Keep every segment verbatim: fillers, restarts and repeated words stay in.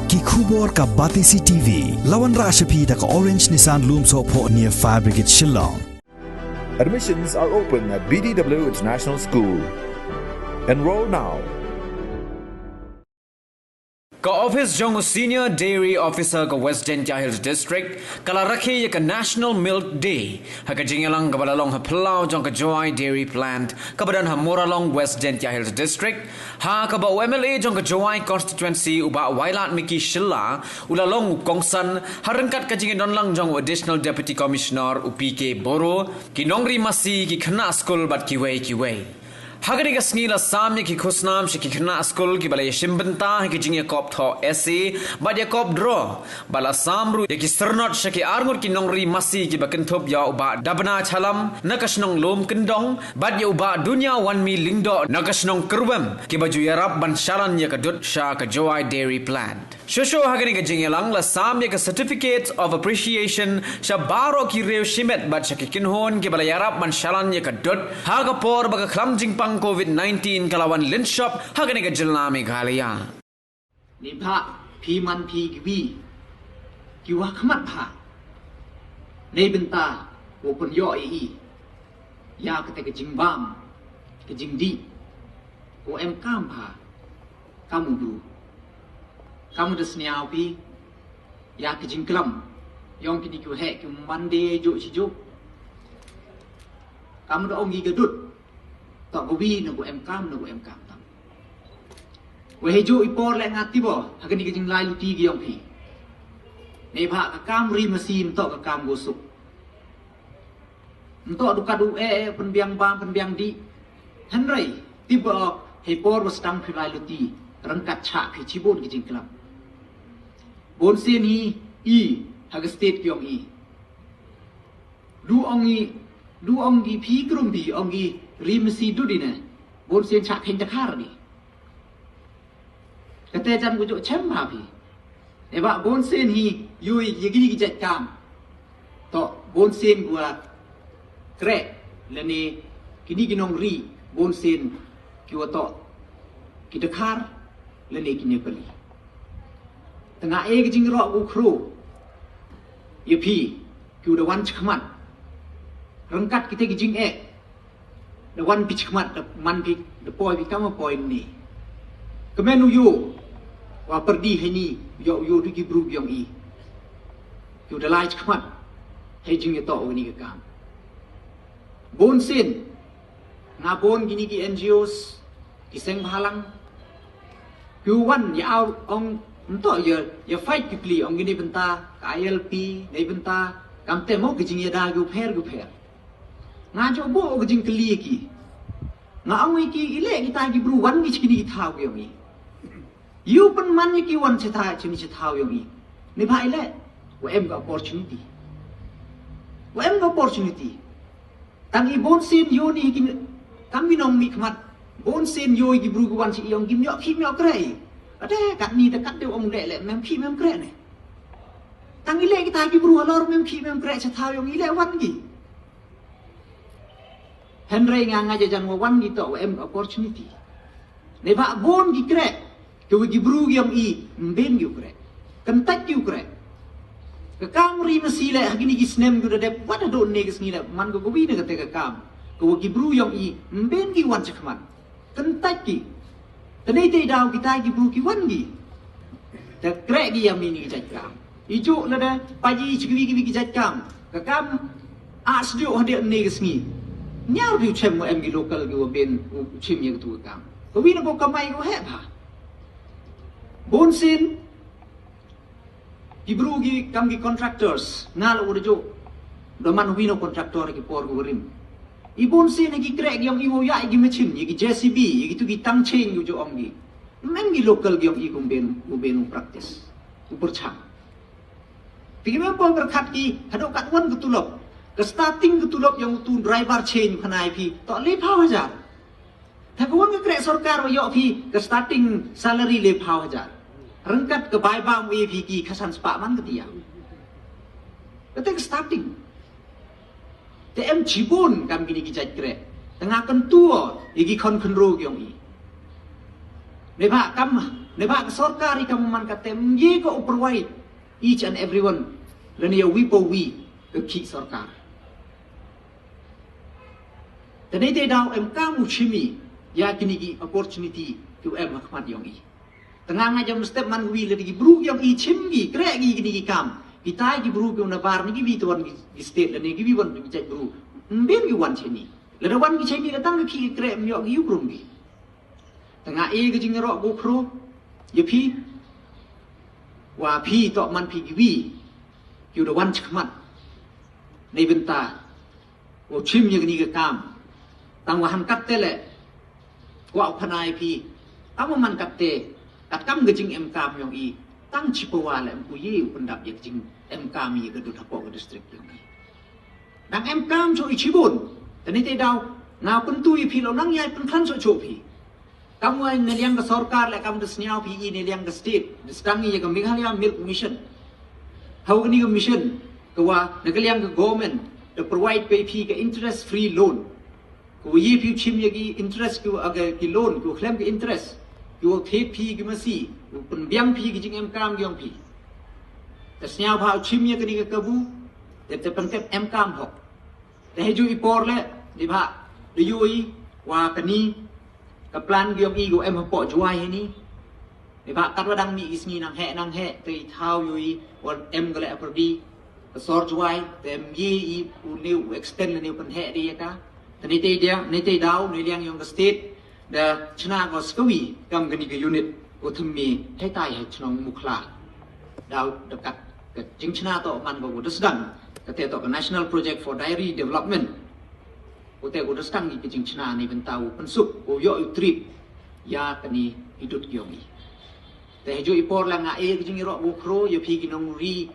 Ki khubor ka Batesi T V, la wanrah sha phi da ka Orange Nissan Lumsohphoh near Fire Brigade Shillong. Admissions are open at B D W International School. Enroll now. Ka office jong u Senior Dairy Officer ka West Jaintia Hills District ka la rakhe ïa ka National Milk Day ha ka jingïalang kaba la long ha phyllaw jong ka Jowai Dairy Plant kaba don ha Moralong, West Jaintia Hills District, ha kaba u M L A jong ka Jowai Constituency u Bah Wailadmiki Shylla u la long u kongsan ha ryngkat ka jingïadonlang jong u Additional Deputy Commissioner u P K Boro, ki nongri masi, ki khynnah skul bad kiwei kiwei. Ha kane ka sngi la sam ïa ki khusnam sha ki khynnah skul kiba la ïashim bynta ha ki jingïakop thoh essay bad ïakop draw, bad la sam ruh ïa ki syrnod sha ki arngut ki nongri masi kiba kynthup ïa u Bah Dabna Chalam na ka shnong Lumkyndong bad ïa u Bah Duniawanmi Lyngdoh na ka shnong Kyrwem, kiba ju ïarap ban shalan ïa ka dud sha ka Jowai Dairy Plant. Shuh shuh ha kane ka jingïalang la sam ïa ka Certificate of Appreciation sha baroh ki riew shimet bad sha ki kynhun kiba la ïarap ban shalan ïa ka dud ha ka por ba ka khlam jingpang COVID nineteen ka la wan lynshop ha kane ka jylla Meghalaya. Neibhah phi man phi kiwi ki wa khmat bha. Nei bynta u pynïoh ïa i ïa kata ka jingbam, ka jingdih, u em kam bha. Kam u du, kam u da sniaw phi ïa ka jingklam yong kini ki heh ki mande juk shi juk. Kam u da ong ki ka dud, toh ka wi na ku em kam, na ku em kam tam. Wa he juk i por leh nga tibo ha kani ka jinglai luti ki yong phi. Neibhah ka kam ri masi ym toh ka kam go suk. Nto dukat u eh eh pynbiang bam pynbiang dih. Hynrei tiba ok hei por ba sdang phi lai luti, ryngkat chah phi chibun ki jingklam. Bun sien hi i ha ka state ki ong i. Du ong i, du ong i phi krum phi ong i ri masi du di ne. Bun sien chah khein ta khar di. Kate jan ku juk chem ha phi. Eba bun sien hi yu i yegi ki jait kam. To bun sien gua krek lane kini ki nongri bun sien ki wa to ki Dkhar lane ki Nepali. Tengah e ki jingrok u khru ya phi ki u da wan chkhmat. Rengkat kita ki jing e. Da wan phi chkhmat da man phi da poi phi kama poi ni. Kemen u yo wa perdi hani yo yo tu ki bru yong i. Yo da lai chkhmat. Hei jing ya to ni ka kam. Bon sin nga bon gini ki N G Os ki seng bhalang. Ki wan ya au ong nto ya ya fight ki pli ong gini benta ka I L P nei benta kam te mo ki jing ya da gu pher gu pher. Nga jo bo ka jingkylli ki. Nga ong ïa ki ile kita ki bru wan ki chkini ki thaw ki ong i. Yu pynman ïa ki wan chitha chini chithaw ïong i. Ni bha ile wa em ka opportunity. Wa em ka opportunity. Tang i bon sin yu ni ki kam mi nong mi khmat. Bon sin yu ki bru ki wan chi ïong ki myok ki myok krei. Ade kat ni da kat de ong le le mem ki mem krei ne. Tang ile kita ki bru halor mem ki mem krei chithaw ïong ile wan ki. Hynrei nga nga jajan wa wan gi to wa em opportunity. Ne ba bon gi krek ke wi gi bru gi am i mbin gi krek. Kentat gi krek. Ke kam ri masi le hagini gi snem gi da dep wat do ne gi sngi le man go wi ne ke te ke kam. Ke wi gi bru yong i mbin gi wan chakman. Kentat gi. Te nei te daw kita gi bru ki wan gi. Te krek gi yam ini ki jait kam. I juk lada paji chikwi kiwi ki jait kam. Ka kam a sdiu hadi ne ki sngi. Nyar bi chem wa em gi local gi wa ben u chim ya tu kam. Ka wi na ko kamai ko he ba. Bon sin. Ki bru gi kam gi contractors nga la u da juk. Da man wi na contractor ki por gi wa rim. I bon sin gi krek gi yam i wo ya gi machine gi J C B gi tu gi tang chain gi jo om gi. Mem gi local gi ong i kum ben u ben u practice u pyrchang. Phi mem pom berkhat ki hado kat wan ke tulop. Ke starting ke tulop yang tu driver chain khanai phi to le phaw hajar. Tapi wan ke krek sorkar wa yok phi ke starting salary le phaw hajar. Rengkat ke bai bam wi phi ki khasan sepak man ke tiang. Kata ke starting. Te em chibun kam kini ki jait krek. Tengah kentua igi khon khenru giong i. Meba kam Neba ka sorkar i kam man ka tem ye ka u provide each and everyone. Lane ya wi pa wi ka ki sorkar. Tane te daw em kam u chimi ya kini ki opportunity ki u em ha khmat yong i. Tanga nga jam step man wi le ki bru yong i chim ki kre ki kini ki kam. Kita ki bru ki u na bar ni ki wi tuan ki state lane ki wi wan ki jait bru. Mbin ki wan chini. Lada wan ki chini ka tang ki kre mi yok ki u bru ki. Tanga e ka jingïaroh ko khro ya phi. Wa phi to man phi ki wi. Ki u da wan chikmat. Nei bynta. Wa chim ya kini ka kam. Tang wa han kat te le. Wa u phanai phi. Tang wa man kat te. Kat kam ka jing em kam yong i. Tang chi pa wa le em ku ye u pyndap ya ka jing em kam ya ka dut hapoh ka district yong i. Dang em kam cho i chibun. Tani te daw. Nga pyntu i phi lo nang ya pynkhan cho cho phi. Kam wa na liang ka sorkar le kam da sniaw phi i na liang ka state. Da stang i ya ka Meghalaya Milk Mission. Hau kani ka mission. Ka wa na ka liang ka government. Da provide pay phi ka interest free loan. Ka wa ye phi u chim ya ki interest ki wa aga ki loan ki wa khlem ki interest ki wa thied phi ki masi ki wa pynbiang phi ki jing em kam ki yong phi. Ka sniaw pha u chim ya kani ka kabu. Te te pynkep em kam hok. Te heju i por le di bha di yu i wa kani ka plan ki yong i ki wa em hapoh Jowai hini. Di bha kat wa dang mi i sngi nang heh nang heh te i thaw yu i wa em ka le aperdi. Ka sor Jowai te em ye i u ne u extend le ne u pynheh de ya ka. Te ne te dia ne te daw ne liang yong ka state da chna ko skawi kam kani ka unit ko thymme hei tai hei chnong Mukhla. Daw da kat ka jingchna to man ko da sdang ka te to ka National Project for Dairy Development. Ko te ko da sdang ki ka jingchna ne bynta u pynsuk ko yo u trip ya kani i dut ki yong i. Te heju i por la nga e ka jingïaroh ko khro ya phi ki nong ri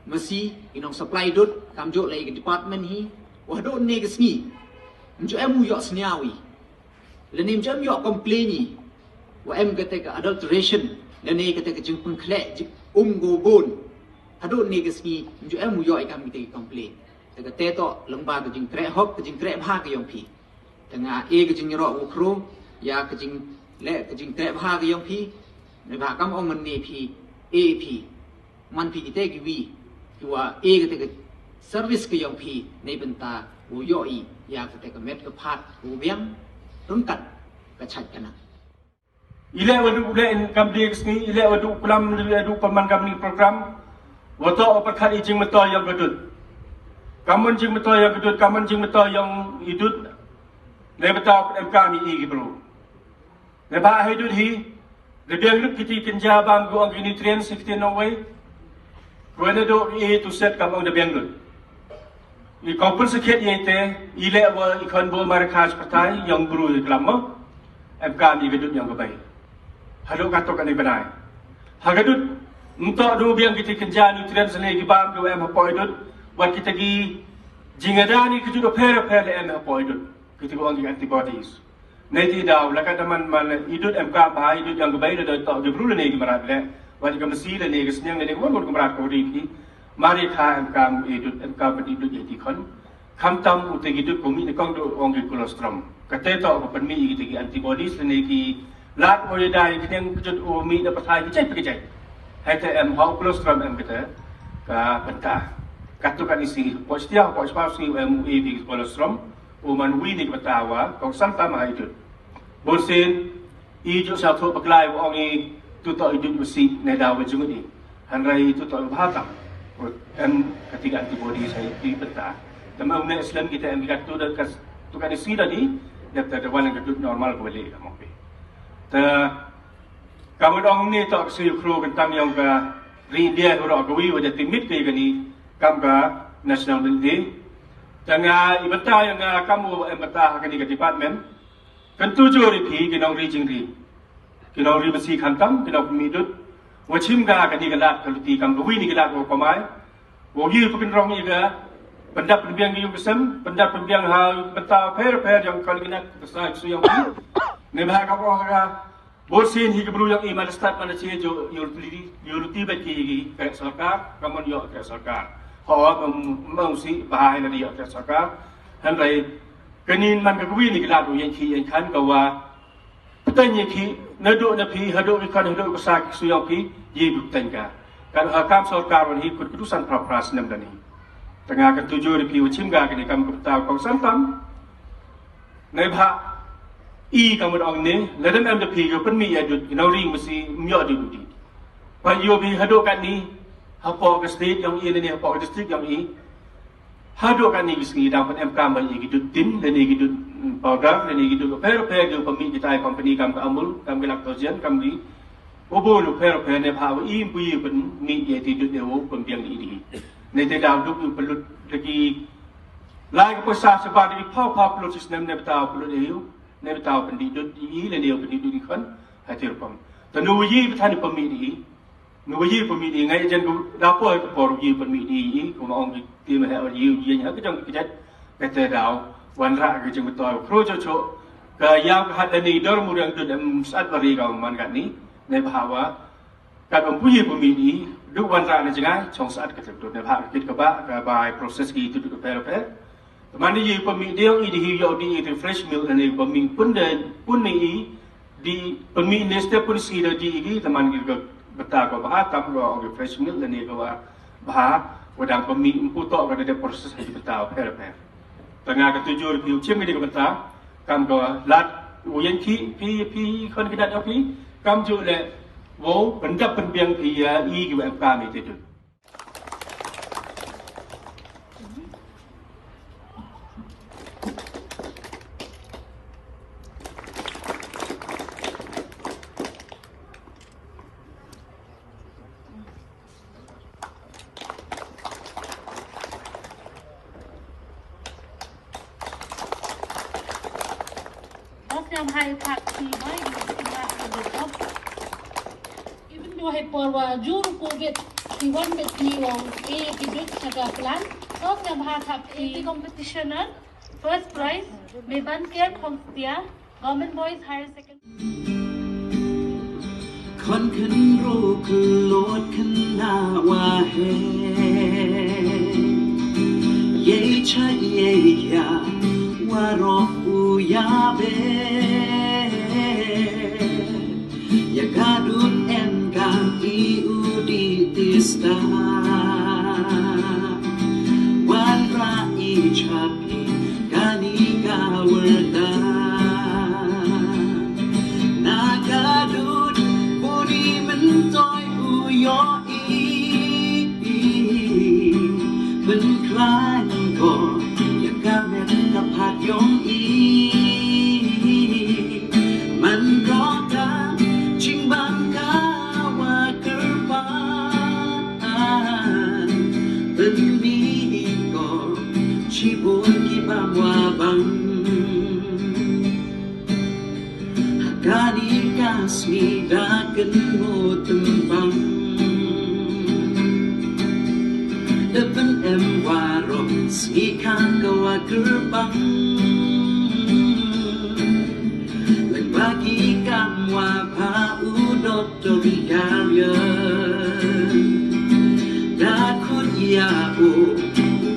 masi i nong supply dut kam jok la i ka department hi. Wah dot ne ka sngi. Mjo em u yok sniawi. Lane mjo em yok complain i. Wa em kata ka adulteration. Lane kata ka jingpynkhleh jing um go bon. Hadot ne ka sngi mjo em u yok i kam kata ka complain. Te kata to lengba ka jingkreh hok ka jingkreh bha ka yong phi. Te nga e ka jingïaroh u khro ya ka jingleh ka jingkreh bha ka yong phi. Ne bha kam ong man ne phi e phi. Man phi kite ki wi ki wa e kite ka service ka yong phi ne bynta u yo i ya kite ka met ka phat u biang rungkat ka chait ka nang. Ile wa du le in kam de sngi ile wa du klam ile du paman kam ni program. Wa to o pakhat i jingmyntoi yong ka dut. Kamun jingmyntoi yong ka dut kamun jingmyntoi yong i dut. Ne bynta em kam i i ki bru. Ne ba hai dut hi. Ne biang lut kiti kynja bam go ang ki nutrients kiti nong wei. Ko ne do i tu set kam ang de biang lut. I kong pun sakit ye te i le wa i kon bo mar khaj patai yong bru i klam mo. Em kam i gadut yong ka bai. Halo ka to ka ni banai. Ha gadut nto do biang kiti kynja nutrients ne ki bam go em ha poi dut. Wat kita ki jingada ni ki judo pher pher le em ha poi dut. Kiti go ang ki antibodies. Nei ti daw la ka daman man i dut em ka ba i dut yong ka bai da to ki bru le ne ki marat le. Wat ka masi le ne ki sniang le ne ko ko marat ko ri ki. Mari kha em ka i dut em ka ba i dut ye ti khon. Kham tam u te ki dut ko mi ne kong dut ong ki colostrum. Ka te to ko pan mi i te ki antibodies le ne ki lat o ye dai ki neng ki dut o mi da pathai ki jai ki jai. Hai te em hau colostrum em ka te ka penta. Ka tu ka ni si po stia po spa si em u e ki colostrum. U man wi ni ka bata wa kong san tam ha i dut. Bun sin i ju sa thu baklai wa ong i tu to i dut u si ne da wa jung ni. Han rai i tu to ba tam. Em ka ti ka antibody sa i ti bata. Tam em ne islam kita em ka tu da ka tu ka ni si da ni. Da ta da wan ka dut normal ko le ka mo pe. Ta ka mo dong ni to si khro kan tam yong ka ri India ko ro ko wi wa ja ti mit ke ka ni kam ka national day. Tanga i bata yang nga kam u em bata ha kani ka department. Kan tu jor i phi ki nong ri jing ri. Ki nong ri basi khantam ki nong mi dut. Wa chim ga kani ka lat ka luti kam ka wi ni ka lat wa kamai. Wa gi pa kan rong i ga. Pendap pembiang yu kesem, pendap pembiang ha bata pher pher yang kali kena kesai su yang. Ne ba ka ko ha Bun sin hi ki bru yong i man start man chi jo yo luti yo luti ba ki ki ka sorkar ka mon yo ka sorkar. Ho ma ma si ba hai na yo ka sorkar. Han rai kanin man ka kwi ni ki la du yang ki yang kan ka wa. Pteng ïa ki, naduh na phi, haduh ki khon, haduh ki sa ki suyong phi, ïa phi pteng ka. Ka ha kam sorkar wan hi kut kutu san phra phra snem dani. Tanga ka tuju ri phi u chim ga kini kam ka pta kong san tam. Nai bha i ka mut ong ne, ladem em da phi ka pynmi ïa dut, ki nau ring masi, myo dut dut. Pa ïoh phi haduh kani, hapoh ka state yong i, ne hapoh ka district yong i. Haduh kani ki sngi dang pyn em kam ba ïa ki dut tin, lane ki dut, mm, powder, lane ki dut pher pher ki pynmih kita ki company kam ka Amul, kam ki Lactogen, kam ki. Ubu lu pher pher ne bha i pu i pynmih ïa ti dut ïa u pynbiang i di. Ne te daw duk u pynlut lagi. Lai ka pisa seba di phaw phaw pynlut sisnem ne betaw pynlut ïa u, ne betaw pyndih dut i, lane u pyndih dut i khon, ha ti rukom. Tanu i betaw ni pynmih di. Ngi wa yi pynmih di ngai jen ku da poi ka por yi pynmih di yi ku ma ong ki ti ma ha yi yi ha ka jong ki jet ka te daw wan ra ka jong to kro cho cho ka yam ka hat ni dor mu riang dut em sat bari ka man ka ni ne bha wa ka dong pu yi pynmih di du wan ra ni jngai chong sat ka te dut ne bha ka kit ka ba ka bai process ki tu du ka per per. Te man i pynmih dei i di hi ïoh di i te fresh milk ne pynmih pun de pun ne i di pynmih ne ste pun si de di i te man ki ka beta ka bha tam ko ki fresh milk ne ka bha wa dang pynmih mpu to ka de process ha ki beta pher pher. Te nga ka tuju ri phi u chim i di ka beta kam ka lad u yen ki phi phi khon ki dat phi kam ju le wo pyndap pynbiang phi ïa i ki wa em kam i te tu. Ong sngewbha ïa pha ki bai ki sngewbha ïa ki job. Even though ha por wa jur covid ki wan bad ki ong eh ki duk sha ka plan. Ong sngewbha pha ki competitioner first prize Meban Care Khongstia, Government Boys Higher Secondary. Khon khynroo khynlot khynnah wa he. Ye cha ye ya waroh u ya be. Ya ka dut em ka i u di tista. Wan ra i cha phi kani ka wyrta. Na ka dut buni myntoi u yo i. Pynkhlaiñ ko ïa ka met ka phad yong i. Man ko ka jingbam ka wa kyrpang. Pynmih ko shibun ki bam wa bang. Ha kani ka sngi da kynmaw tympang. Da pynem waroh sngi khan ka wa kyrpang. Leng ba ki kam wa pha u dok Vicarian. Da khut ïa u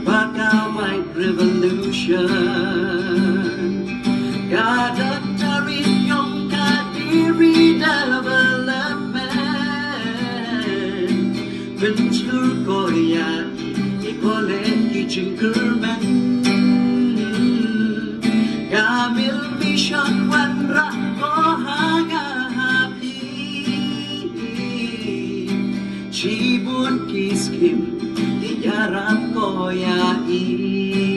ba ka White Revolution. Ka da tarin yong ka diri development. Mynjur ko ïa i kole ki jingkyrmen. Ka mil mission wan ra ko ha nga ha phi. Shibun ki skim i ïarap ko ïa i.